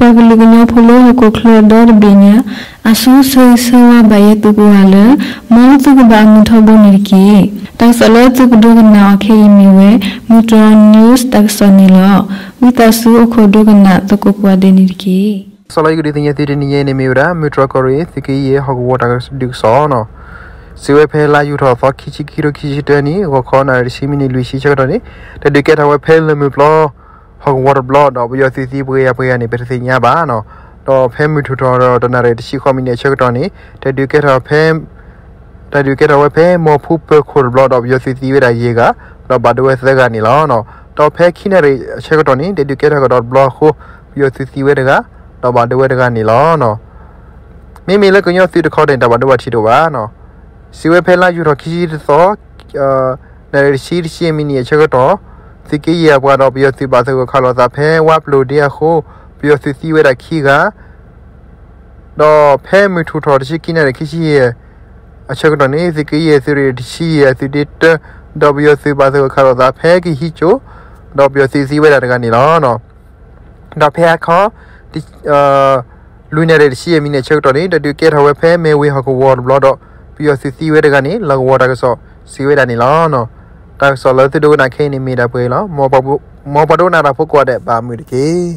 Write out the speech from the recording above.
ပှၤကလုာ်ကညီဖိလၢဟီၣ်ခိၣ်ချၢဒီတဘ့ၣ်ညါ အဆိဆၢဂ့ၤဆၢဝါဘၣ်ယဲသုကိးဂၤလၢ မ်သုကဘၣ်အမုာ်ထီဘိန့ၣ်တက့ၢ်. တၢ်ကစီၣ်လၢသုကဒိကနၣ်အီၤခဲအံၤမ့ၢ်ဝဲ မုၢ်တြီၢ် news တၢ်ကစီၣ်န့ၣ်လီၤ. ဝံသးစူၤအိၣ်ခိးဒိကနၣ်သကိးကိးဂၤဒဲးန့ၣ်တက့ၢ်. တၢ်ကစီၣ်လၢယကဒုးသ့ၣ်ညါသုတနံၤအံၤန့ၣ်မ့ၢ်ဝဲဒၣ် မုၢ်တြီၢ်ကီၢ်ရ့ၣ် သုးက့ယဲၢ်ဟီၣ်ကဝီၤတၢ်ကစီၣ်ဒုးကစီၣ်နီၤ. စံးဝဲဖဲလါယူၤထီၣ်သီခံဆံခံ ခံဆံတၢနံၣ် ဂီၤခီနၣ်ရံၣ်တဆံမံးနံးလွံၢ်ဆံဆၢကတီၢ်န့ၣ် တၢ်ဒုးကဲထီၣ်ဝဲဖဲလၢၢ်မုၢ်ပျီ ဟီၣ်ကဝီၤတဘျီဒီး ပယီၤသုးသံပှဲၤဂၤပှဲၤဂၤန့ၣ် ပတသ့ၣ်ညါဘၣ်နီၤ. ဒီးဖဲမုၢ်ထူၣ်ထီၣ်ဒီးတနၣ်ရံၣ်တဆံဃိးမံးနံးအဆၢကတီၢ်န့ၣ် တၢ်ဒုးကဲထီၣ်ဖဲ တၢ်ဒုးကဲထီၣ်ဝဲဖဲ မီၤဖူပၢၤခိၣ်တဘျီဒီး ပယီၤသုးသံဝဲဒၣ်ယဲၢ်ဂၤ ဒီးဘၣ်ဒိဝဲသၢဂၤန့ၣ်လီၤ. ဒီးဖဲခံနၣ်ရံၣ်အဆၢကတီၢ်န့ၣ် တၢ်ဒုးကဲထီၣ်ကဒီးတဘျီအဃိ ပယီၤသုးသံဝဲတဂၤ ဒီးဘၣ်ဒိဝဲတဂၤန့ၣ်လီၤ. မ့မ့ၢ်လၢကညီသုးတခီန့ၣ် တၢ်ဘၣ်ဒိဘၣ်ထံးတအိၣ်ဘၣ်နီၤ. စံးဝဲဖဲလါယူၤထီၣ်ခံဆံတသီ နၣ်ရံၣ်တဆံ တဆံမံးနံးအဆၢကတီၢ် သုးက့ယဲၢ်အပှၤဒီးပယီၤသုးဘၣ်သဂၢၢ်ခးလိာ်သးဖဲဝါပျိၢ်ဒ့အဃိ ပယီၤသုးသံဝဲဒၣ်ခံဂၤ ဒီးဖဲမုၢ်ထူၣ်ထီၣ်တဆံခံနၣ်ရံၣ်ခံဆံယဲၢ် အဆၢကတီၢ်န့ၣ် သုးက့ယဲၢ်သုးရ့ၣ်တဆံယဲၢ်အသုးဒ့တၢ ဒီးပယီၤသုးဘၣ်သဂၢၢ်ခးလိာ်သးဖဲကဟံးကၠိ ဒီးပယီၤသုးသံဝဲဒၣ်တဂၤန့ၣ်လီၤ. ဒီးဖဲအခီ လွံၢ်နၣ်ရံၣ်တဆံယဲၢ်မံးနံးအဆၢကတီၢ်န့ၣ် တၢ်ဒုးကဲထီၣ်ဝဲဖဲမဲၢ်ဝ့ၢ်ဟီၣ်ကဝီၤတဘျီဒီး ပယီၤသုးသံဝဲတဂၤန့ၣ် လီၢ်ကဝီၤတၢ်ကစီၣ်စံးဝဲဒၣ်န့ၣ်လီၤ. တၢ်ကစီၣ်လၢသုဒိကနၣ်ခဲအံၤန့ၣ်မ့ၢ်ဒၣ်ပှဲၤအံၤလီၤ. မ်ပှၤဒိကနၣ်တၢ်ဖိကိးဂၤဒဲးဘၣ်မုာ်တက့ၢ်.